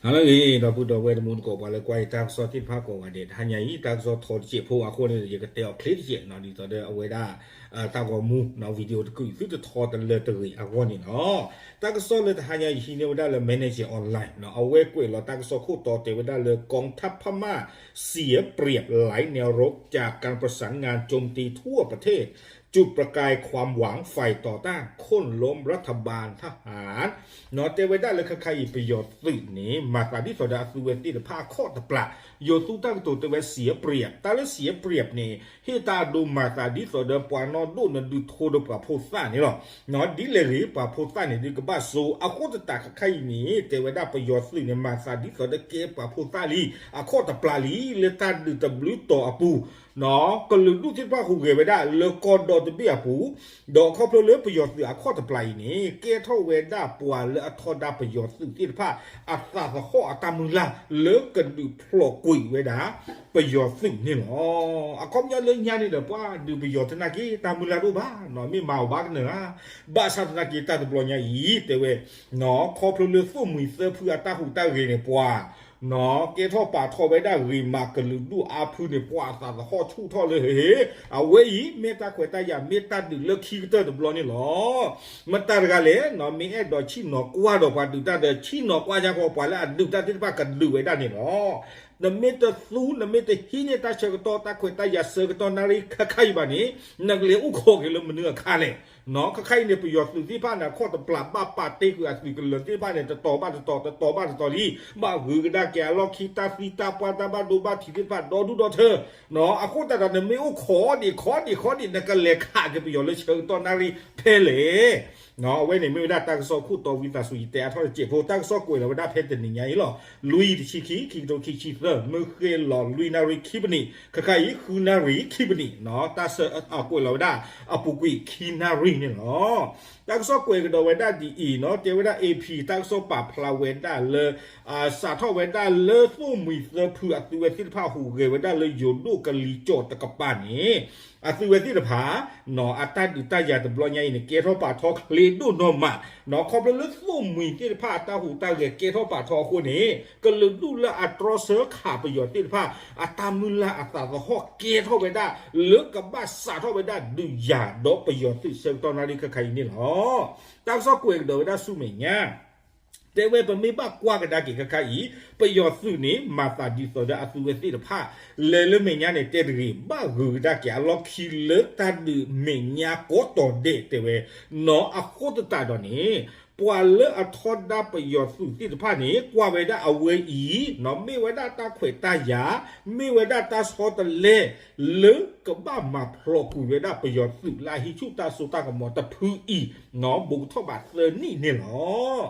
ဟါလၢအဂ့ၤ ဒီပုၢ်ဒီဝဲၢ်တံၤသကိး ပှၤလၢကွၢ်ယတၢ်ကစီၣ်သ့ၣ်တဖၣ်ကိးဂၤဒဲး တဟါညါအံၤ တၢ်ကစီၣ်ထီတစဲးဖိအဃိန့ၣ် ယကတဲအီၤချ့တစဲးနီၤ ဒ်သိးဒီးအဝဲဒၣ် တၢ်ဂီၤမူ video တကုာ် သုတထီတလၢတဂ့ၤအဂီၢ်န့ၣ်လီၤ. တၢ်ကစီၣ်လၢတဟါညါယဟံးန့ၢ်ဝဲဒၣ်လၢ Manager Online နီၤ အဝဲကွဲးလီၤတၢ်ကစီၣ်ခိၣ်တီတဲဝဲဒၣ်လၢ กองทัพพม่าเสียเปรียบไร้แนวรบจากการประสานงานโจมตีทั่วประเทศ จุดประกายความหวังฝ่ายต่อต้าน โค่นล้มรัฐบาลทหาร နီၤ တဲဝဲဒၣ်လၢခဲခါအံၤ ပယီၤသုးန့ၣ် မၤသးဒ်သိးဒီးအသုဝဲသ့ၣ်တဖၣ်အခီၣ်တပျး ယိၤသူတၢ်ကတိၤတဲဝဲ เสียเปรียบ တၢ်လၢ เสียเปรียบ န့ၣ် ဟ့ၣ်တၢ်အဒိမၤသးဒ်သိးဒီးပှၤနီၢ်ဒိၣ် နဒုးထိဒီးပှၤဖိသၣ်န့ၣ်လီၤ. နီၤ ဒ်လဲၣ်ဂ့ၤ ပှၤဖိသၣ်န့ၣ်ဒုးကဘၣ်စိ အဃိသတးခဲခါအံၤန့ၣ် တဲဝဲဒၣ်ပယီၤသုးန့ၣ် မၤသးဒ်သိးဒီးကဲပှၤဖိသၣ်လံ အခီၣ်တပျးလံ လၢတၢ်ဒုးတဘျုးတီၤအပူၤ ကလုာ်ဒူၣ်သ့ၣ်တဖၣ်ဟူးဂဲၤဝဲဒၣ်လၢကီၢ်ဒီတဘ့ၣ်အပူၤ ဒီးခီဖျိလၢပယီၤသုးအခီၣ်တပျးအံၤန့ၣ် ကဲထီၣ်ဝဲဒၣ်ပှၤလၢအထီဒါပယီၤသုးသ့ၣ်တဖၣ် အသးသဟီၣ်အတၢ်မုၢ်လၢ် လၢကဒုးဖျိးကွံာ်ဝဲဒၣ် ပယီၤသုးန့ၣ်လီၤ. အခီပညီလၢညါန့ၣ်ဒီး ပှၤဒုးပယီၤသနာ်က့ တၢ်မုၢ်လၢ်တအိၣ်ဘၣ်နီၤ မ့ၢ်မၤအီၤဘၣ်ကနၢၤဧါ ဘၣ်ဆၣ်သနာ်က့ တၢ်တဘျီညါအံၤ တဲဝဲ နီၤ ခီဖျိလၢသိၣ်မှံၤသၢဖုအတၢ်ဟူးတၢ်ဂဲၤန့ၣ် ပှၤ နီၤ ကဲထီၣ်ပာ်ထီၣ်ဝဲဒၣ်ဂ့ၤမး ကလုာ်ဒူၣ်အါဖုန့ၣ် ပှၤအသးသဟီၣ်ဆူၣ်ထီၣ်လၢဟ့ အဝဲအံၤ မ့ၢ်တၢ်ခွဲးတၢ်ယာ် မ့ၢ်တၢ်ဒုးလၢခံကတၢၢ်တဘျီန့ၣ်လီၤ. မတၤတဂၤလဲၣ်နီၤ မ့ၢ်အဲၣ်ဒိးဆ့ၣ်နီၤကွၢ်ဒီးပှၤဒုးတၢ်ဒီး ဆ့ၣ်နီၤကွၢ်ယါဃီ ပှၤလၢအဒုးတၢ်သ့ၣ်တဖၣ်ကဒုးဝဲဒၣ်န့ၣ်လီၤ. နမ့ၢ်တသူ နမ့ၢ်တဟံးန့ၢ်တၢ်ဆၢကတီၢ် တၢ်ခွဲးတၢ်ယာ်ဆၢကတီၢ်နၣ်ရံၣ်ခဲခါအံၤဘၣ်န့ၣ် နကလဲၤအိၣ်ခိးက့ၤလၢမနုၤအခါလဲၣ်. နီၤ ခဲခါအံၤန့ၣ် ပယီၤသုးသ့ၣ်တဖၣ်န့ၣ် အခီၣ်တပျးဘၣ်ပာ်တ့ၢ်ကွံာ်အသုးကလၢၤသ့ၣ်တဖၣ်န့ၣ် တတီၤဘၣ်တတီၤ တတီၤဘၣ်တတီၤလံ ဘၣ်ဂုၤကဒါက့ၤအလီၢ်ခံ တၢ်သံတၢ်ပှၢ် တၢ်ဘၣ်ဒိဘၣ်ထံးသ့ၣ်တဖၣ် ဒီဒူၣ်ဒီထၢ နီၤ အဃိသတးဒီး နမ့ၢ်အိၣ်ခိးဒံး ခိးဒံး ခိးဒံး နကလဲၤခးက့ၤပယီၤလၢဆၢကတီၢ်နၣ်ရံၣ်ဖဲလဲၣ်. နီၤ အဝဲန့ၣ်မ့ၢ်ဝဲဒၣ်တၢ်ကစီၣ်ခိၣ်တီဝံသးစူၤ ယတဲအါထီၣ်တစဲးဖိ တၢ်ကစီၣ်ကွဲးလီၤဝဲဒၣ်ဖဲတနံၤညါအံၤလီၤ. လွံၢ်တဆံခံ ခံကထိခံဆံသၢ မုၢ်ဃ့ၢ်လီၤလွံၢ်နၣ်ရံၣ်ခံပနံး ခဲခါအံၤ ဃုနၣ်ရံၣ်ခံပနံး နီၤ တၢ်ဆၢအကွဲးလီၤဝဲဒၣ် အပူၤကွံာ်ခံနၣ်ရံၣ်န့ၣ်လီၤ. တၢ်ကစီၣ်ကွဲးကဒီးဝဲဒၣ်ဒ်အံၤနီၤ တဲဝဲဒၣ် AP တၢ်ကစီၣ်ပာ်ဖျါဝဲဒၣ်လၢ စးထီၣ်ဝဲဒၣ်လၢသိၣ်မှံၤသၢဖုအသုဝဲသ့ၣ်တဖၣ်ဟူးဂဲၤဝဲဒၣ်လၢ ယိၤဒိၣ်ကလံၤစိးတကပၤန့ၣ် အသုဝဲသ့ၣ်တဖၣ် နီၤ အတၢ်ဒုးတၢ်ယၤတဘျီညါအံၤန့ၣ် ကဲထီၣ်ပာ်ထီၣ်ချ့ဒိၣ်နီၢ်မး နီၤ ခီဖျိလၢသိၣ်မှံၤသ့ၣ်တဖၣ်အတၢ်ဟူးတၢ်ဂဲၤကဲထီၣ်ပာ်ထီၣ်အဃိန့ၣ် ကလုာ်ဒူၣ်လၢအတြီဆၢခးပယီၤသ့ၣ်တဖၣ် အတၢ်မုၢ်လၢ်အသးသဟီၣ်ကဲထီၣ်ဝဲဒၣ် လၢကဘၣ်စးထီၣ်ဝဲဒၣ်ဒုးယၤဒီးပယီၤသုးဆၢကတီၢ်နၣ်ရံၣ်ခဲခါအံၤန့ၣ်လီၤ. တၢ်ကစီၣ်ကွဲးကဒီးဝဲဒၣ်ဆူမဲာ်ညါ တဲဝဲပမ့ၢ်ဘၣ်ကွၢ်ကဒါက့ၤခဲခါအံၤ ပယီၤသုးန့ၣ် မၤသးဒ်သိးဒီးအသုဝဲသ့ၣ်တဖၣ် လဲၤလၢမဲာ်ညါန့ၣ် တဲတဂ့ၤ ဘၣ်ဂုၤကဒါက့ၤအလီၢ်ခံလၢတၢ်ဒုးမဲာ်ညါကိးတီၤဒဲးတဲဝဲ နီၤ အဃိသတးဒီးန့ၣ် ပှၤလၢအထီဒါပယီၤသုးသ့ၣ်တဖၣ်န့ၣ် ကွၢ်ဝဲဒၣ်အဝဲအံၤ နီၤ မ့ၢ်ဝဲဒၣ်တၢ်ခွဲးတၢ်ယာ် မ့ၢ်ဝဲဒၣ်တၢ်ဆီတလဲ လၢကဘၣ်မၤဖျိးကွံာ်ဝဲဒၣ်ပယီၤသုးလၢအဟံးဆူၣ်တၢ်စိတၢ်ကမီၤတဖုအံၤ နီၤ ဘူးကထီၣ်ဘးသၢနံၣ်န့ၣ်လီၤ.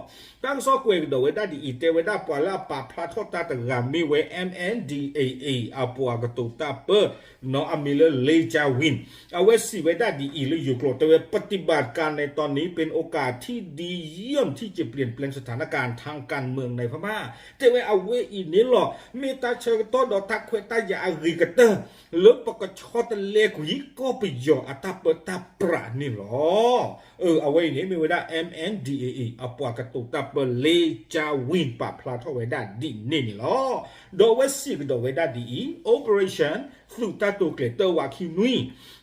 တၢ်ကစီၣ်ကွဲးကဒီးဝဲဒၣ်ဒ်အံၤ တဲဝဲဒၣ်ပှၤလၢအပာ်ဖျါထီၣ်တၢ်တဂၤမ့ၢ်ဝဲ MNDAA အပှၤကတိၤတၢ်ပၢ နီၤ အမံၤလၢ Lin Jiawin အဝဲစံးဝဲဒၣ်ဒ်အံၤလၢယိၤကျိာ် တဲဝဲ ปฏิบัติการในตอนนี้เป็นโอกาสที่ดีเยี่ยมที่จะเปลี่ยนแปลงสถานการณ์ทางการเมืองในพม่า တဲဝဲအဝဲအံၤန့ၣ်လီၤ မ့ၢ်တၢ်ဆၢကတီၢ်ဒီးတၢ်ခွဲးတၢ်ယာ်အဂ့ၤကတၢၢ် လၢပကဆီတလဲကွံာ်ကီၢ်ပယီၤအတၢ်ပၢတၢ်ပြးန့ၣ်လီၤ. အဝဲအံၤန့ၣ်မ့ၢ်ဝဲဒၣ် MNDAA အပှၤကတိၤတၢ်ပၢ Lin Jiawin ပာ်ဖျါထီၣ်ဝဲဒၣ်ဒ်န့ၣ်န့ၣ်လီၤ. ဒီးအဝဲစံးကဒီးဝဲဒၣ်ဒ်အံၤ Operation သုးတၢ်တိာ်ကျဲၤတၢ်ဝးခံနွံ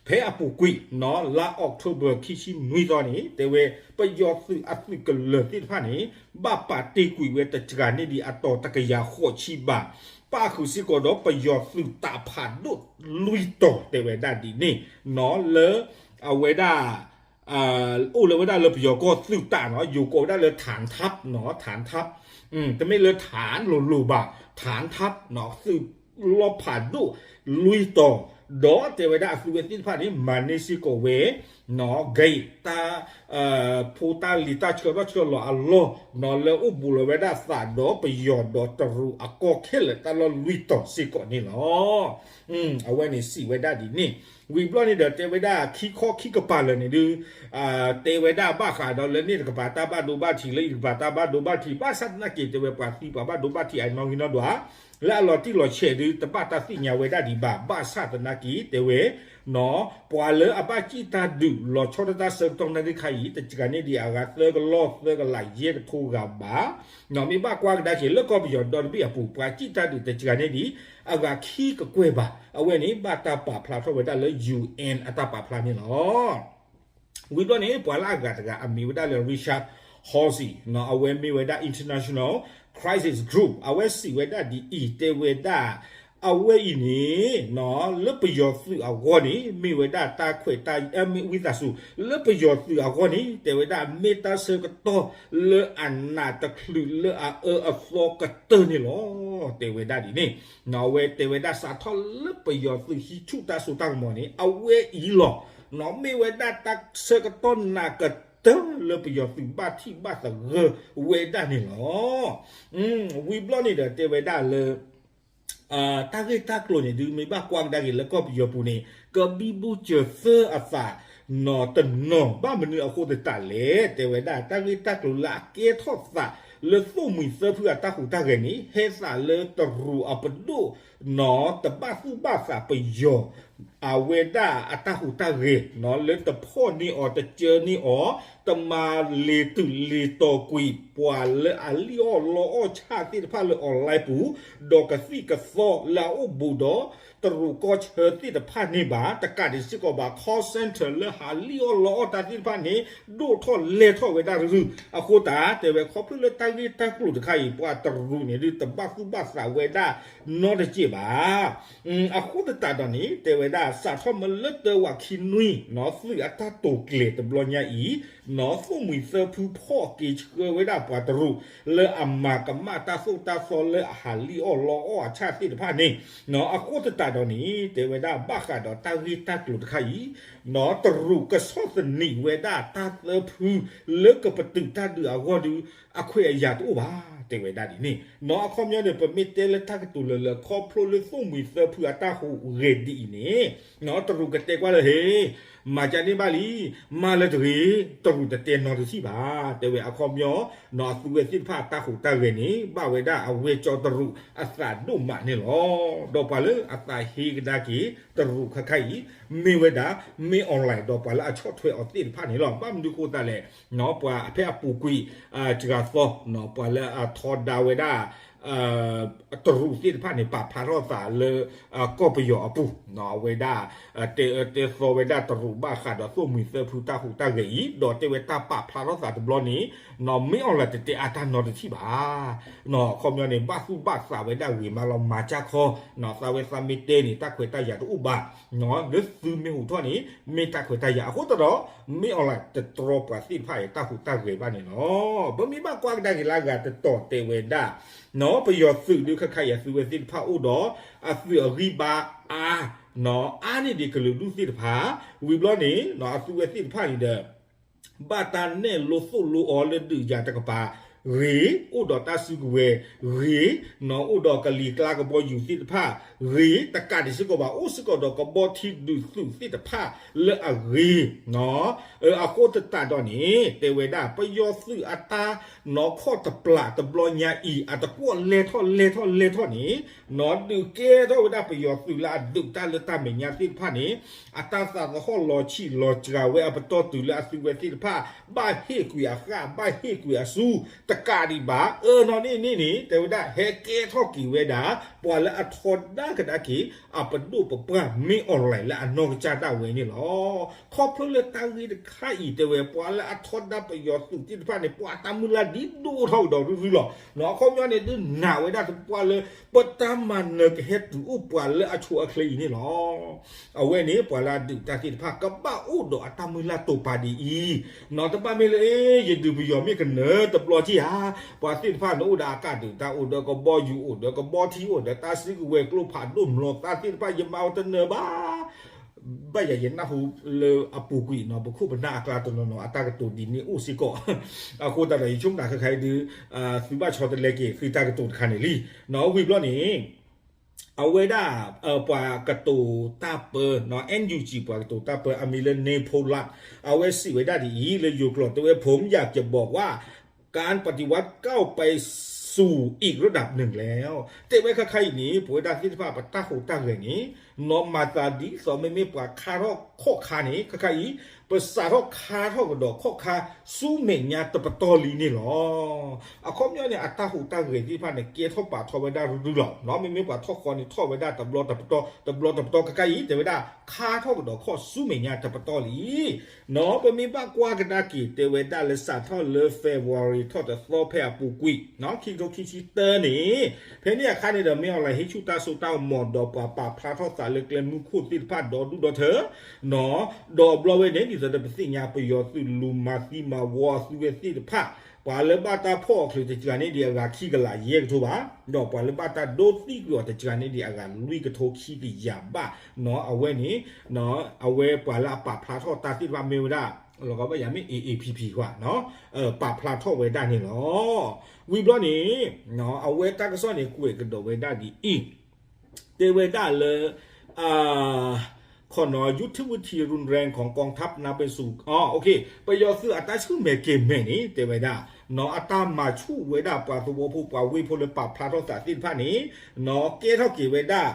ဖဲအပူၤကွံာ် နီၤ လါအီးကထိဘၢၣ်ခံဆံနွံသီန့ၣ် တဲဝဲ ပယီၤသုးအသုးကလၢၤသ့ၣ်တဖၣ်န့ၣ် ဘၣ်ပာ်တ့ၢ်ကွံာ်ဝဲတစှၤန့ၢ်ဒံးအတီၤတကယၤဃိးဆံဘး ပၣ်ဃုာ်စ့ၢ်ကီးဒီးပယီၤသုးတၢ်ဖးဒိၣ်လွံၢ်တီၤတဲဝဲဒၣ်ဒ်န့ၣ် နီၤ လၢအဝဲဒၣ် အိၣ်လၢဝဲဒၣ်လၢပယီၤကီၢ်သုးတးနီၤ ယိၤကိးဝဲဒၣ်လၢ ฐานทัพ နီၤ ฐานทัพ တမ့ၢ်လၢ ฐาน လိၤလိၤဘၣ် ฐานทัพ နီၤ သုးလီၢ်ဖးဒိၣ်လွံၢ်တီၤ ဒီးတဲဝဲဒၣ်အသုဝဲသ့ၣ်တဖၣ်န့ၣ် မၤန့ၢ်စ့ၢ်ကီးဝဲ နီၤ ဂဲၤတၢ် ဖိတၢ်လံၤတၢ်ဆှၢထီၣ်ဆှၢလီၤအလီၢ် နီၤ လၢအိၣ်ဘူးလီၤဝဲဒၣ်သးဒီးပယီၤဒီးတရူးအကီၢ်ခဲလၢာ်တၢ်လီၢ်လွံၢ်တီၤစ့ၢ်ကီးန့ၣ်လီၤ. အဝဲန့ၣ်စံးဝဲဒၣ်ဒ်န့ၣ် ဝံၤဘျီန့ၣ်ဒီးတဲဝဲဒၣ်ခံခီခံကပၤလၢာ်န့ၣ်ဒုး တဲဝဲဒၣ်ဘၣ်ဃးဒီးလၢန့ၣ်တကပၤတၢ်ဘၣ်ဒိဘၣ်ထံး လၢအံၤတကပၤတၢ်ဘၣ်ဒိဘၣ်ထံး ဘၣ်ဆၣ်သနာ်က့တဲဝဲပှၤသံပှၤဘၣ်ဒိဘၣ်ထံးအနီၣ်ဂံၢ်နီၣ်ဒွး လၢအလီၤတံၢ်လီၤဆဲးဒုး တဘၣ်တၢ်သ့ၣ်ညါဝဲဒၣ်ဒံးဘၣ်. ဘၣ်ဆၣ်သနာ်က့ တဲဝဲ ပှၤလၢအဘၣ်စံၣ်တၢ်ဒုးလီၤဆီဒၣ်တၢ်ဆၢကတီၢ်နာ်သ့ၣ်တခါအံၤ တစှၤန့ၢ်ဒံးအဂၤသၢကလီၢ်သၢကလးယဲၢ်ကထိဂၤဘၣ်. မ့ၢ်ဘၣ်ကွၢ်ကဒါက့ၤ လၢကီၢ်ပယီၤဒီတဘ့ၣ်အပူၤ ပှၤစံၣ်တၢ်ဒုးတစှၤန့ၢ်ဒံး အဂၤခံကကွဲၢ်ဘၣ်. အဝဲန့ၣ် ဘၣ်တၢ်ပာ်ဖျါထီၣ်ဝဲဒၣ်လၢ ယူႇအၢၣ် အတၢ်ပာ်ဖျါန့ၣ်လီၤ. ဝံၤဘျီန့ၣ် ပှၤလၢအဂၤတဂၤအမံၤဝဲဒၣ်လၢ Richard Horsey အဝဲမ့ၢ်ဝဲဒၣ် International Crisis Group အဝဲစံးဝဲဒၣ်ဒ်အံၤ တဲဝဲဒၣ် အဝဲအံၤန့ၣ် လၢပယီၤသုးအဂီၢ်န့ၣ် မ့ၢ်ဝဲဒၣ်တၢ်ခွဲးတၢ် မ့ၢ်ဝံသးစူၤ လၢပယီၤသုးအဂီၢ်န့ၣ် တဲဝဲဒၣ်မ့ၢ်တၢ်ဆၢကတီၢ်လၢအနးတချုးလၢအအၢအသီကတၢၢ်န့ၣ်လီၤ. တဲဝဲဒၣ်ဒ်န့ၣ် အဝဲတဲဝဲဒၣ်စးထီၣ်လၢပယီၤသုးဟံးဆူၣ်တၢ်စိတၢ်ကမီၤန့ၣ် အဝဲအံၤလီၤ မ့ၢ်ဝဲဒၣ်တၢ်ဆၢကတီၢ်နးကတၢၢ်လၢပယီၤသုးဘၣ်ထံၣ်ဘၣ်သဂၢၢ်ဝဲဒၣ်န့ၣ်လီၤ. ဝံၤဘျီန့ၣ်ဒီးတဲဝဲဒၣ်လၢ တၢ်ဂ့ၢ်တၢ်ကျိၤန့ၣ်ဒုး မ့ၢ်ဘၣ်ကွၢ်ကဒါက့ၤလၢကီၢ်ပယီၤပူၤန့ၣ် ကဘံဘူစၢၤသၢအသးနီတနီၤ ဘၣ်မနုၤအဃိသတးလဲၣ် တဲဝဲဒၣ် တၢ်ဂ့ၢ်တၢ်ကျိၤလၢအကဲထီၣ်သးလၢသိၣ်မှံၤသၢဖုအတၢ်ဟူးတၢ်ဂဲၤန့ၣ် ဟဲသးလၢတရူးအပဒိၣ်နီၤ တဘၣ်သူၣ်ဘၣ်သးပယီၤ အဝဲဒၣ်အတၢ်ဟူးတၢ်ဂဲၤနီၤ လၢတဖီၣ်န့ၢ်အီၤ တစၢန့ၢ်အီၤ တမၤလ့ၤတုၤလ့ၤတီၤကွံာ် ပှၤလၢအလံၣ်အီၣ်လီအီၣ်ဆၣ်သ့ၣ်တဖၣ်လၢ online ပူၤ ဒီးကသံၣ်ကသီလၢအအိၣ်ဘူးဒီး တရူးကီၢ်ဆၢသ့ၣ်တဖၣ်န့ၣ်ဘၣ် တကးဒံးစ့ၢ်ကီးဘၣ် call center လၢဟးလံၣ်အီၣ်လီအီၣ်တၢ်သ့ၣ်တဖၣ်န့ၣ် ဒိၣ်ထီၣ်လဲၢ်ထီၣ်ဝဲဒၣ်ရုၢ်ရုၢ် အဃိသတး တဲဝဲခီဖျိလၢတၢ်ဂ့ၢ်တၢ်ကျိၤတခါအံၤ ပှၤတရူးန့ၣ်ဒုး တဘၣ်သူၣ်ဘၣ်သးဝဲဒၣ်နီတစဲးဘၣ်. အဃိသတးဒီးန့ၣ် တဲဝဲဒၣ် စးထီၣ်မ့ၢ်လၢတၢဝးခံနွံနီၤ သုးအတၢ်တိာ်ကျဲၤတဘျီညါအံၤ နီၤ သိၣ်မှံၤသၢဖုဖီၣ်က့ၤဆှၢဝဲဒၣ်ပှၤတရူး လၢအမၤကမၣ်တၢ်သိၣ်တၢ်သီလၢအဟးလံၣ်အီၣ်လီအီၣ်အဆၣ်သ့ၣ်တဖၣ်န့ၣ် နီၤ အဃိသတးဒီးန့ၣ် တဲဝဲဒၣ်ဘၣ်ဃးဒီးတၢ်ဂ့ၢ်တၢ်ကျိၤတခါအံၤ နီၤ တရူးကဆီၣ်သနံးဝဲဒၣ်တၢ်သၢဖု လၢကပတုာ်တၢ်ဒုးအဂီၢ်ဒုး အခွဲးအယာ်တအိၣ်ဘၣ် တဲဝဲဒၣ်ဒ်န့ၣ် နီၤ အခီပညီန့ၣ် ပမ့ၢ်တဲလၢတၢ်ကတိၤလၢလၢ ခီဖျိလၢသိၣ်မှံၤသၢဖုအတၢ်ဟူးဂဲၤဒ်အံၤန့ၣ် နီၤ တရူးကတဲကွၢ်လၢဟ့ မၤကန့ၢ်ဘၣ်လံ မၤလၢတဂ့ၤ တရူးတတဲနီတထံၣ်ဘၣ် တဲဝဲအခီပညီ နီၤ အသုဝဲသ့ၣ်တဖၣ်အတၢ်ဟူးတၢ်ဂဲၤန့ၣ် ဘၣ်ဝဲဒၣ်အဝဲကၠီတရူးအသးဒိၣ်မးန့ၣ်လီၤ. ဒီးပှၤလၢအသးဟ့ကဒါက့ၤ တရူးခါခါအံၤ မ့ၢ်ဝဲဒၣ် မင်းအောင်လှိုင် ဒီးပှၤလၢအဆီၣ်ထွဲအီၤသ့ၣ်တဖၣ်န့ၣ်လီၤ. ဘၣ်မနုၤဃိသတးလဲၣ် ပှၤဖဲအပူၤကွံာ် စှၤသီ ပှၤလၢအထီဒါဝဲဒၣ် တရူးသ့ၣ်တဖၣ်န့ၣ် ပာ်ဖျါထီၣ်သးလၢ ကီၢ်ပယီၤအပူၤ အဝဲဒၣ် တဲအၢတဲသီဝဲဒၣ်တရူးဘၣ်ဃးဒီးသိၣ်မှံၤသၢဖုတၢ်ဟူးတၢ်ဂဲၤအံၤ ဒီးတဲဝဲတၢ်ပာ်ဖျါထီၣ်သးတဘျီန့ၣ် မင်းအောင်လှိုင် တတဲအါတၢ်နီတထံၣ်ဘၣ်. အခီပညီန့ၣ် ဘၣ်သူၣ်ဘၣ်သးဝဲဒၣ်ဂ့ၤမးလီၤ မၤစၢ်ခီ သးဝဲသးမ့ၢ်တဲန့ၣ် တၢ်ခွဲးတၢ်ယာ်တအိၣ်ဘၣ် လၢသုမ့ၢ်ဟူးထီၣ်န့ၣ် မ့ၢ်တၢ်ခွဲးတၢ်ယာ် အဃိသတးဒီး မင်းအောင်လှိုင် တတြီပှၤသ့ၣ်တဖၣ်အံၤတၢ်ဟူးတၢ်ဂဲၤဘၣ်န့ၣ်လီၤ. ပမ့ၢ်ဘၣ်ကွၢ်ကဒါက့ၤလၢအဂၤတတီၤတဲဝဲဒၣ် ပယီၤသုးဒုးခါခါအံၤအသုဝဲသ့ၣ်တဖၣ်အိၣ်ဒီး အသုးအဂံၢ်ဘါအါ အါန့ၢ်ဒံးကလုာ်ဒူၣ်သ့ၣ်တဖၣ် ဝံၤဘျီန့ၣ် အသုဝဲသ့ၣ်တဖၣ်န့ၣ်ဒီး ဘၣ်တၢ်နဲၣ်လိသိၣ်လိအီၤလၢဒုးယၤတကပၤဂ့ၤ, အိၣ်ဒီးတၢ်စုကဝဲၤဂ့ၤ, အိၣ်ဒီးကလံၤကျါကဘီယူၤသ့ၣ်တဖၣ်ဂ့ၤ, တကးဒံးစ့ၢ်ကီးဘၣ် အိၣ်စ့ၢ်ကီးဒီးကဘီထံဒုးသုးသ့ၣ်တဖၣ်လၢအဂ့ၤ, အဃိသတးဒီးန့ၣ် တဲဝဲဒၣ် ပယီၤသုးအတၢ်နီၢ်ခီၣ်တပျးတဘျီညါအံၤ အတကွီၣ်လဲၢ်ထီၣ်လဲၢ်ထီၣ်လဲၢ်ထီၣ်န့ၣ် ဒုးကဲထီၣ်ဝဲဒၣ်ပယီၤသုးလၢအဒုးတၢ်လၢတၢ်မဲာ်ညါသ့ၣ်တဖၣ်န့ၣ် အတၢ်သးသဟီၣ်လီၤဆံးလီၤစှၤဝဲအပတီၢ်တုၤလၢအသုဝဲသ့ၣ်တဖၣ် ဘၣ်ဟ့ၣ်ကွံာ်အဃၣ် ဘၣ်ဟ့ၣ်ကွံာ်အစု တကးဒံးဘၣ် အၢနီၢ်န့ၣ်န့ၣ်န့ၣ် တဲဝဲဒၣ် ဟဲကဲထီၣ်က့ၤဝဲဒၣ် ပှၤလၢအထီဒါကဒါက့ၤ အပဒိၣ်ပပှၢ်မ့ၢ်အီၣ်လဲၣ်လၢအနီၢ်ကစၢ်ဒၣ်ဝဲန့ၣ်လီၤ. ခီဖျိလၢတၢ်ဂ့ၢ်တခါအံၤ တဲဝဲ ပှၤလၢအထီဒါပယီၤသုးသ့ၣ်တဖၣ်န့ၣ် ပှၤတၢ်မုၢ်လၢ်ဒ်ဒိၣ်ထီၣ်ကဒီးရုၢ်ရုၢ်လီၤ. အခီပညီန့ၣ် ဒုးနာ်ဝဲဒၣ်သပှၢ်လၢ ပတၢ်မၤနၢၤကဟဲတုၤအိၣ်ပှၤလၢအဆိအချ့အံၤန့ၣ်လီၤ. အဝဲန့ၣ် ပှၤလၢအဒုးတၢ်သ့ၣ်တဖၣ် ကဘၣ်အိၣ်ဒီးအတၢ်မုၢ်လၢ်တိာ်ပာ်ဒ်အံၤ, နီၢ်တဘၣ်မ့ၢ်လၢ ယဒုးပယီၤမ့ၢ်ကနၢၤတဘျီထံၣ်ဧါ, ပှၤသ့ၣ်တဖၣ်န့ၣ်အိၣ်ဒီးအကၣ်ဒုးတၢ် အိၣ်ဒီးကဘီယူၤအိၣ်ဒီးကဘီထံအိၣ်ဒီးတၢ်စုကဝဲၤကျိဖးဒိၣ်မျိာ်သးသ့ၣ်တဖၣ် ယမၤအီၤတနၢၤဘၣ် ဘၣ်ယၤယနၢ်ဟူလၢအပူၤကွံာ်နီၢ် ပခိၣ်ပနၢ်အကျါတနီၤနီၤ အတၢ်ကတိၤဒ်န့ၣ်အိၣ်စ့ၢ်ကီး, အဃိသတးဒီး ယဆိကမိၣ်တၢ်ခဲခါအံၤဒုး သုဘၣ်ဆီတလဲက့ၤသုတၢ်ကတိၤတခါန့ၣ်လံ. နီၢ်ဝံၤဘျီန့ၣ် အဝဲဒၣ် ပှၤကတိၤတၢ်ပၢ နီၢ် NUG ပှၤကတိၤတၢ်ပၢ အမံၤလၢ န့ၢ်ဖိလၢ် အဝဲစံးဝဲဒၣ်ဒ်အံၤ လၢယိၤကျိာ်တဲဝဲ ผมอยากจะบอกว่า การปฏิวัติก้าวไปส สู่อีกระดับหนึ่งแล้ว တဲဝဲခါခါအံၤန့ၣ် ပဝဲဒၣ်သ့ၣ်တဖၣ်ပတၢ်ဟူးတၢ်ဂဲၤန့ၣ် နီၢ်မၤသးဒ်သိးမ့မ့ၢ်ပှၤခါထီၣ်ခီၣ်ခါန့ၣ် ခါခါအံၤ ပစးထီၣ်ခါထီၣ်ကဒီးခီၣ်ခါဆူမဲာ်ညါတပတီၢ်လံန့ၣ်လီၤ. အခီပညီန့ၣ် အတၢ်ဟူးတၢ်ဂဲၤသ့ၣ်တဖၣ်န့ၣ် ကဲထီၣ်ပာ်ထီၣ်ဝဲဒၣ်ရုၢ်ရုၢ်လီၤ. မ့မ့ၢ်ပှၤထီၣ်ဃီန့ၣ် ထီၣ်ဝဲဒၣ်တဘျီတပတီၢ် တဘျီတပတီၢ် ခါခါအံၤ တဲဝဲဒၣ် ခါထီၣ်ကဒီးခီၣ်ဆူမဲာ်ညါတပတီၢ်လံ နီၢ် ပမ့ၢ်ဘၣ်ကွၢ်ကဒါက့ၤ တဲဝဲဒၣ်လၢစးထီၣ်လၢ February ထီၣ်တသီဖဲအပူၤကွံာ် ခံကထိခံဆံတၢန့ၣ် ဖဲန့ၣ်အခါန့ၣ်ဒီး မ့ၢ်အီၤလၢဟ့ၣ်ဆူၣ်တၢ်စိတၢ်ကမီၤဒီးပှၤပာ်ဖျါထီၣ်သးလၢကျဲမုၢ်ခိၣ်သ့ၣ်တဖၣ်ဒီဒူၣ်ဒီထၢ နီၢ် ဒီးအဘျီဝဲန့ၣ် ဒ်သိးဒီးပသ့ၣ်ညါပယီၤသုးလူၤမၤသံမၤဝီအသုဝဲသ့ၣ်တဖၣ် ပှၤလၢဘၣ်တၢ်ဖီၣ်အီၤချုးတစှၤန့ၢ်ဒံးအဂၤခံကလးယဲၢ်ကထိဘၣ် ဒီးပှၤလၢဘၣ်တၢ်ဒိသံကွံာ်အီၤတစှၤန့ၢ်ဒံးအဂၤ လွံၢ်ကထိခံကယၤဘၣ် နီၢ် အဝဲန့ၣ် အဝဲပှၤလၢအပာ်ဖျါထီၣ်တၢ်သ့ၣ်တဖၣ်မ့ၢ်ဝဲဒၣ် လီၤကဘၣ်ယၤမ့ၢ် A A P P ကွၢ် ပာ်ဖျါထီၣ်ဝဲဒၣ်န့ၣ်လီၤ. ဝံၤဘျီန့ၣ် အဝဲတၢ်ကစီၣ်န့ၣ် ကွဲးကဒီးဝဲဒၣ်ဒ်အံၤ တဲဝဲဒၣ်လၢ ခီနီၢ် ยุทธวิธีรุนแรงของกองทัพนำไปสู่ ပယီၤသုးအတၢ်ဆူၣ်မဲာ်ကဲၤမဲာ်န့ၣ် တဲဝဲဒၣ် နီၢ် အတၢ်မၤဆူၣ်ဝဲဒၣ်ပှၤသဝီဖိပှၤဝ့ၢ်ဖိလၢပာ်ဖျါထီၣ်သးသ့ၣ်တဖၣ်န့ၣ် နီၢ် ကဲထီၣ်က့ၤဝဲဒၣ်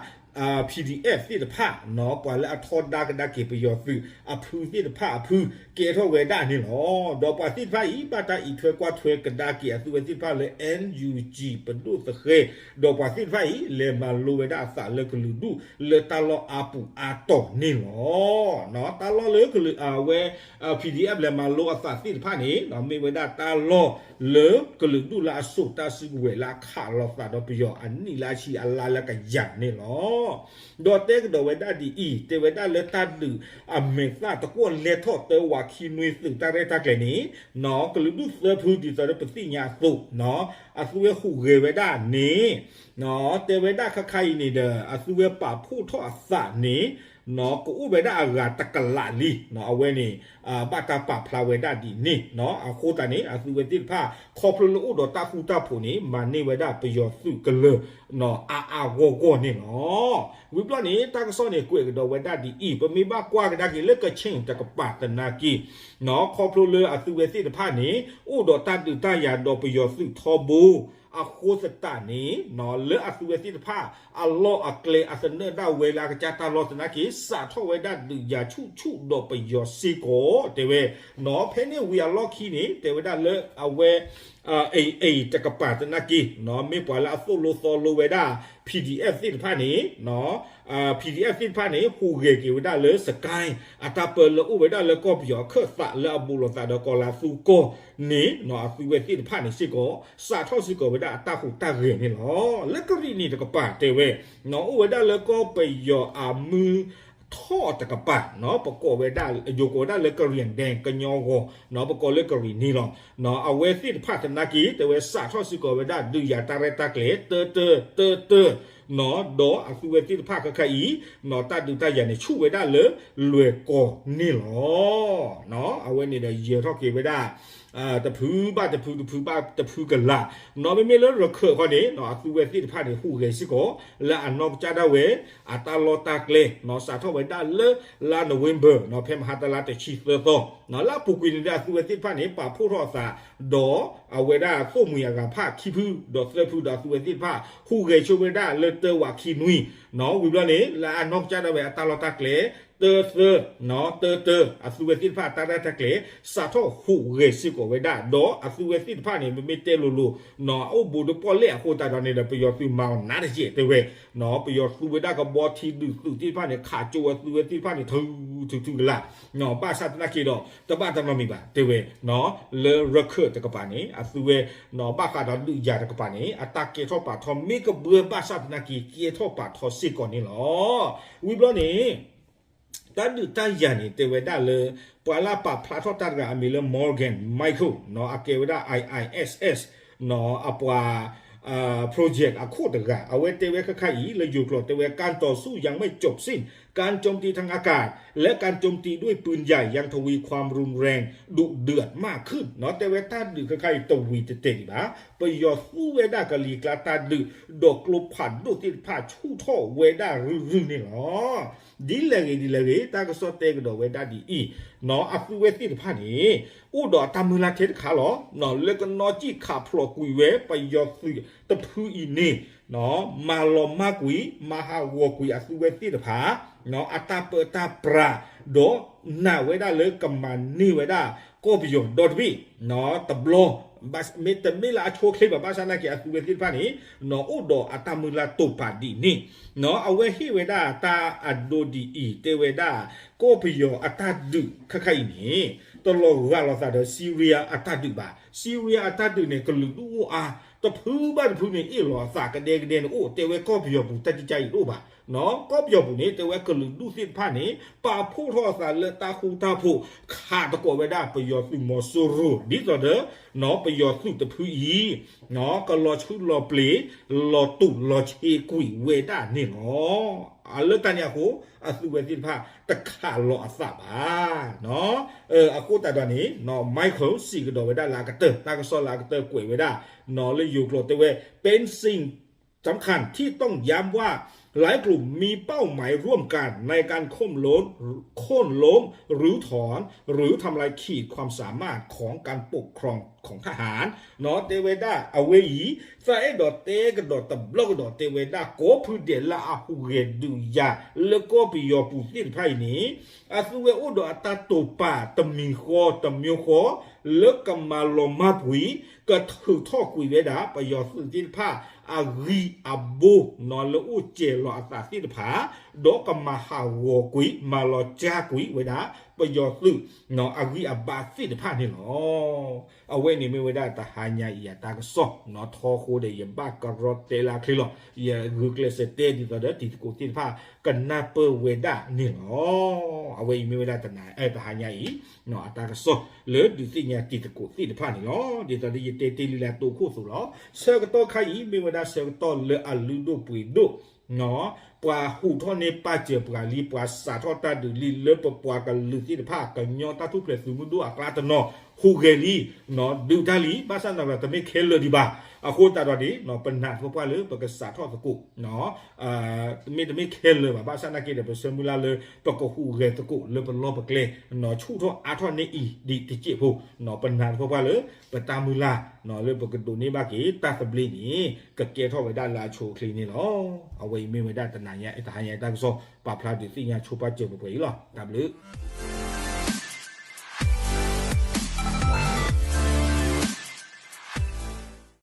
PDF သ့ၣ်တဖၣ် နီၢ် ပှၤလၢအထီဒါကဒါက့ၤပယီၤသုးအဖုသ့ၣ်တဖၣ်အဖု ကဲထီၣ်ဝဲဒၣ်န့ၣ်လီၤ. ဒီးပှၤသ့ၣ်တဖၣ်အံၤ ဘၣ်တၢ်အံးထွဲကွၢ်ထွဲကဒါက့ၤအသုဝဲသ့ၣ်တဖၣ်လၢ N U G ပဒိၣ်သဃဲၤ ဒီးပှၤသ့ၣ်တဖၣ်အံၤ လဲၤမၤလိဝဲဒၣ်အသးလၢကလုာ်ဒူၣ်လၢတၢ်လီၢ်အါပူၤအါတီၤန့ၣ်လီၤ. တၢ်လီၢ်လၢကလုာ်အဝဲ PDF လဲၤမၤလိအသးသ့ၣ်တဖၣ်န့ၣ် မ့ၢ်ဝဲဒၣ်တၢ်လီၢ်လၢကလုာ်ဒူၣ်လၢအစိာ်တၢ်စုကဝဲၤလၢအခးလိာ်သးဒီးပယီၤအနံၣ်လၢအဆံအလါလၢကယၤန့ၣ်လီၤ. ဒီးတဲကဒီးဝဲဒၣ်ဒ်အံၤ တဲဝဲဒၣ်လၢတၢ်ဒုးအမဲာ်သၣ်တကွီၢ်လဲၤထီၣ်တၢဝးခံနွံသုးတၢ်ရဲၣ်တၢ်ကျဲၤန့ၣ် ကလုာ်ဒူၣ်သၢဖုဒ်သိးလၢပသ့ၣ်ညါအသိး အသုဝဲဟူးဂဲၤဝဲဒၣ်န့ၣ် တဲဝဲဒၣ်ခါခါအံၤန့ၣ်ဒီး အသုဝဲပာ်ဖှိၣ်ထီၣ်အသးန့ၣ် ကအိၣ်ဝဲဒၣ်အဂၤတကလးလံ အဝဲန့ၣ် ဘၣ်တၢ်ပာ်ဖျါဝဲဒၣ်ဒ်န့ၣ် အဃိသတးန့ၣ် အသုဝဲသ့ၣ်တဖၣ် ခီဖျိလၢအိၣ်ဒီးတၢ်ဃူတၢ်ဖိးန့ၣ် မၤန့ၢ်ဝဲဒၣ်ပယီၤသုးကလၢၤ အါအါဂီၢ်ဂီၢ်န့ၣ်လီၤ. ဝံၤဘျီန့ၣ် တၢ်ကစီၣ်န့ၣ် ကွဲးကဒီးဝဲဒၣ်ဒ်အံၤ ပမ့ၢ်ဘၣ်ကွၢ်ကဒါက့ၤလၢကခ့ၣ်တကပၤသနာ်က့ ခီဖျိလၢအသုဝဲသ့ၣ်တဖၣ်န့ၣ် အိၣ်ဒီးတၢ်ဒုးတၢ်ယၤဒီးပယီၤသုးထီဘိ အဃိသတးန့ၣ် လၢအသုဝဲသ့ၣ်တဖၣ် အလီၢ်အကျဲအသနၢၣ်ဒၣ်ဝဲလၢအကစၢ်တၢ်လီၢ်သနာ်က့ စးထီၣ်ဝဲဒၣ်ဒုးယၤဆူၣ်ဆူၣ်ဒီးပယီၤစ့ၢ်ကီး တဲဝဲ ဖဲန့ၣ်ဝံၤအလီၢ်ခံန့ၣ် တဲဝဲဒၣ်လၢအဝဲ အံၤတကပၤသနာ်က့ မ့ၢ်ပှၤလၢအသိၣ်လိသီလိဝဲဒၣ် PDF သ့ၣ်တဖၣ်န့ၣ် PDF သ့ၣ်တဖၣ်န့ၣ် ဟူးဂဲၤက့ၤဝဲဒၣ်လၢ စကဲ အတၢ်ပၢလၢအိၣ်ဝဲဒၣ်လၢကီၢ်ပယီၤအခၢၣ်သးလၢအဘူးလိာ်သးဒီးကီၢ်လၤသူကီၢ်န့ၣ် အသုဝဲသ့ၣ်တဖၣ်န့ၣ်စ့ၢ်ကီး စးထီၣ်စ့ၢ်ကီးဝဲဒၣ်အတၢ်ဟူးတၢ်ဂဲၤန့ၣ်လီၤ. လၢကရံၣ်နံၤတကပၤတဲဝဲ အိၣ်ဝဲဒၣ်လၢကီၢ်ပယီၤအမုၢ်ထီၣ်တကပၤ ပကိးဝဲဒၣ် ယိၤကိးဝဲဒၣ်လၢကရံၣ်ဒဲ ကညီဂီၤ ပကိးလၢကရံၣ်နံၤလီၤ. အဝဲသ့ၣ်တဖၣ်သနာ်က့ တဲဝဲစးထီၣ်စ့ၢ်ကီးဝဲဒၣ်ဒုးယၤတၢ်ရဲၣ်တၢ်ကျဲၤ တၢတၢ တၢတၢ ဒီးအသုဝဲသ့ၣ်တဖၣ်ခဲခါအံၤ တၢ်ဒုးတၢ်ယၤန့ၣ် ဆူၣ်ဝဲဒၣ်လၢလွဲၢ်ကီၢ်န့ၣ်လီၤ. အဝဲန့ၣ်ဒီးယဲၤထီၣ်က့ၤဝဲဒၣ် တဖုဘၣ်တဖု တဖုဘၣ်တဖုကလာ် မ့မ့ၢ်လၢရခၢၣ်ခီန့ၣ် အသုဝဲသ့ၣ်တဖၣ်န့ၣ် ဟူးဂဲၤစ့ၢ်ကီး လၢအနီၢ်ကစၢ်ဒၣ်ဝဲ အတၢ်လီၢ်တၢ်ကျဲ စးထီၣ်ဝဲဒၣ်လၢ လါနိၣ်ဝ့ဘၢၣ် ဖဲမဟါတလါတဆံသၢသီ လၢအပူၤကွံာ်န့ၣ်ဒီးအသုဝဲသ့ၣ်တဖၣ်န့ၣ် ပာ်ဖှိၣ်ထီၣ်အသး ဒီးအဝဲဒၣ်သိၣ်မှံၤအဂၤဖးခံဖု ဒီးသၢဖုဒီးအသုဝံသ့ၣ်တဖၣ် ဟူးဂဲၤဆိဝဲဒၣ်လၢတၢဝးခံနွံ ဝံၤဘျီန့ၣ် လၢအနီၢ်ကစၢ်ဒၣ်ဝဲအတၢ်လီၢ်တၢ်ကျဲ တၢသၢ တၢတၢ အသုဝဲသ့ၣ်တဖၣ်တၢ်ရဲၣ်တၢ်ကျဲၤ စးထီၣ်ဟူးဂဲၤစ့ၢ်ကီးဝဲဒၣ် ဒီးအသုဝဲသ့ၣ်တဖၣ်န့ၣ် ပမ့ၢ်တဲလိၤလိၤ အအိၣ်ဘူးဒီးပီၣ်လဲၣ်အဃိသတးဒီးန့ၣ်ဒီး ပယီၤသုးမၤအီၤနးတကဲးတဲဝဲ ပယီၤသုးဝဲဒၣ်ကဘီထံဒုးသုးသ့ၣ်တဖၣ်န့ၣ် ခးကၠိဝဲသုဝဲသ့ၣ်တဖၣ်န့ၣ် ထုထုထုကလာ် ဘၣ်ဆၣ်သနာ်က့ဒီး တဘၣ်တၢ်နီတမံၤဘၣ်တဲဝဲ လၢရခၢၣ်တကပၤန့ၣ် အသုဝဲ ဘၣ်ဃးဒီးဒုးယၤတကပၤန့ၣ် အတၢ်ကဲထီၣ်ပာ်ထီၣ်မ့ၢ်ကဘှၢဘၣ်ဆၣ်သနာ်က့ ကဲထီၣ်ပာ်ထီၣ်စ့ၢ်ကီးန့ၣ်လီၤ. ဝံၤဘျီန့ၣ် တၢ်ဒုးတၢ်ယၤန့ၣ် တဲဝဲဒၣ်လၢ ပှၤလၢအပာ်ဖျါထီၣ်တၢ်တဂၤအမံၤလၢ Morgan Michael အကဲဝဲဒၣ် I I S S အပှၤ project အခိၣ်တဂၤ အဝဲတဲဝဲခါခါအံၤ လၢယိၤကျိာ်တဲဝဲ การต่อสู้ยังไม่จบสิ้น การโจมตีทางอากาศ และการโจมตีด้วยปืนใหญ่ยังทวีความรุนแรงดุเดือดมากขึ้น တဲဝဲတၢ်ဒုးခဲခါအံၤတဝံၤတတဲာ်ဒံးဘၣ် ပယီၤသူဝဲဒၣ်ကလံၤကျါတၢ်ဒုး ဒီးကျိဖးဒိၣ်သ့ၣ်တဖၣ်ဆူၣ်ထီၣ်ဝဲဒၣ်ရုၢ်ရုၢ်န့ၣ်လီၤ. ဒ်လဲၣ်ဂ့ၤဒ်လဲၣ်ဂ့ၤ တၢ်ကစီၣ်တဲကဒီးဝဲဒၣ်ဒ်အံၤ အသုးဝဲသ့ၣ်တဖၣ်န့ၣ် အိၣ်ဒီးအတၢ်မုၢ်လၢ်ထဲတခါလီၤ. လၢကနီၣ်ကံၣ်ခးဖျိးကွံာ်ဝဲပယီၤသုးတဖုအံၤန့ၣ် မၤလီၤမၢ်ကွံာ် မၤဟးဂီၤကွံာ်အသုးဝဲသ့ၣ်တဖၣ် အတၢ်ပၢတၢ်ပြး ဒီးနာ်ဝဲဒၣ်လၢကမၤန့ၢ်ဝဲဒၣ် ကီၢ်ပယီၤဒီတဘ့ၣ် တဘျီ မ့တမ့ၢ်လၢအဆိအချ့ဘၣ် ဘၣ်ဆၣ်သနာ်က့ အသုးဝဲသ့ၣ်တဖၣ်န့ၣ် အိၣ်ဒီးအတၢ်မုၢ်လၢ်တိာ်ပာ်ဒ်န့ၣ် အဝဲဟ့ၣ်ဝဲဒၣ်တၢ်အဒိဒ်အံၤ တဲဝဲဒၣ် ကီၢ်ပယီၤအတၢ်ဒုးခဲခါအံၤန့ၣ် တလီၤဂာ်လိာ်သးဒီး Syria အတၢ်ဒုးဘၣ်. Syria အတၢ်ဒုးန့ၣ် ကလုာ်ဒူၣ်အိၣ်အါ တဖုဘၣ်တဖုန့ၣ် အ့ၣ်လိာ်အသးကဒဲကဒဲန့ၣ်အိၣ် တဲဝဲကီၢ်ပယီၤပူၤတၢ်ကံကါအံၤတအိၣ်ဘၣ်. ကီၢ်ပယီၤပူၤန့ၣ် တဲဝဲကလုာ်ဒူၣ်သ့ၣ်တဖၣ်န့ၣ် ပာ်ဖှိၣ်ထီၣ်အသးလၢတၢ်ဃူတၢ်ဖိး ခးသကိးဝဲဒၣ်ပယီၤသုးမီၤစိရိၤ ဒ်သိးဒီး ပယီၤသုးတဖုအံၤ ကလီၤဆူလီၤပျ့ၤ လီၤတူာ်လီၤဆ့ကွံာ်ဝဲဒၣ်န့ၣ်လီၤ. အလၢတၢ်န့ၣ်အဃိ အသုးဝဲသ့ၣ်တဖၣ်တခးလီၤအသးဘၣ်. အဃိသတးဒီးန့ၣ် Michael စံးကဒီးဝဲဒၣ်လၢအကတၢၢ် တၢ်ကစီၣ်လၢအကတၢၢ်ကွဲးဝဲဒၣ် လၢယိၤကျိာ်တဲဝဲ เป็นสิ่งสำคัญที่ต้องย้ำว่า หลายกลุ่มมีเป้าหมายร่วมกันในการโค่นล้ม โค่นล้ม รื้อถอน หรือทำลายขีดความสามารถของการปกครองของทหาร တဲဝဲဒၣ်အဝဲအံၤ သးအဲၣ်ဒိးတဲကဒီးတဘျီကဒီး တဲဝဲဒၣ်ကိးဖုဒဲးလၢအဟူးဂဲၤဒုးယၤ လၢကီၢ်ပယီၤပူၤသ့ၣ်တဖၣ်အံၤန့ၣ် အသုးဝဲအိၣ်ဒီးအတၢ်တိာ်ပာ်တမံၤဃီတမံၤဃီ လၢကမၤလီၤမၢ်ကွံာ် ကထုးထီၣ်ကွံာ်ဝဲဒၣ် ပယီၤသုးသ့ၣ်တဖၣ် အဂံၢ်အဘါ လၢအိၣ်စဲၤလီၤအသးသ့ၣ်တဖၣ် ဒီးကမၤဟးဂီၤကွံာ် မၤလီၤစၢ်ကွံာ်ဝဲဒၣ် ပယီၤသုး အဂံၢ်အဘါသ့ၣ်တဖၣ်န့ၣ်လီၤ. အဝဲန့ၣ်မ့ၢ်ဝဲဒၣ်တဟါညါအံၤအတၢ်ကစီၣ် ထီဃိဒီးယဘၣ်ကရီတဲလၢအချ့လီၤ. ယဂုာ်ကျဲးစၢးတဲဒ်သိးဒီးတံၤသကိးသ့ၣ်တဖၣ် ကနၢ်ပၢၢ်ဝဲဒၣ်န့ၣ်လီၤ. အဝဲအံၤမ့ၢ်ဝဲဒၣ်တနၤ တဟါညါအံၤ အတၢ်ကစီၣ် လၢဒုးသ့ၣ်ညါတံၤသကိးသ့ၣ်တဖၣ်န့ၣ်လီၤ. ဒ်သိးဒီးယတဲတ့ၢ်လံလၢအတိခိၣ်အသိးလီၤ. ဆၢကတီၢ်ခါအံၤ မ့ၢ်ဝဲဒၣ်ဆၢကတီၢ်လၢအလုၢ်ဒိၣ်ပှ့ၤဒိၣ် ပှၤဟူးထီၣ်န့ၢ်ပာ်စၢၤပှၤလံ ပှၤစးထီၣ်တၢ်ဒုးလံ လၢပပှၤကလုာ်သ့ၣ်တဖၣ် ကညီတၢ်ထူၣ်ဖျဲးသုးမုၢ်ဒိၣ်အကျါတနီၤ ဟူးဂဲၤလံ ဒုးတၢ်လံ ဘၣ်ဆၣ်သနာ်က့တမ့ၢ်ခဲလၢာ်ဒံးဘၣ်. အဃိသတးဒီးန့ၣ် ပနာ်သပှၢ်ပှၢ်လၢပကစးထီၣ်သကိး မ့တမ့ၢ်ခဲလၢာ်ဘၣ် ဘၣ်ဆၣ်သနာ်က့ဒီး ပဆၢမုၢ်လၢ်လၢ ပကဟူးဂဲၤသကိးလၢပလီၢ်ပကျဲ ဆူၣ်ထီၣ်အါထီၣ်န့ၢ်အံၤဒံးတစဲးဖိ ပနာ်သပှၢ်ပှၢ်လၢ ပတၢ်မုၢ်လၢ် လၢပကဒိးန့ၢ်ဘၣ်က့ၤတၢ်သဘျ့န့ၣ် ကကဲထီၣ်ဝဲဒၣ်လၢအဆိအချ့န့ၣ်လီၤ. အဝဲအံၤမ့ၢ်ဝဲဒၣ်တနၤညါ တဟါညါတၢ်ကစီၣ် ပာ်ဖျါဒုးသ့ၣ်ညါဆိပာ်စၢၤပှဲၤပှဲၤအံၤလီၤ. တၢ်ဘျုး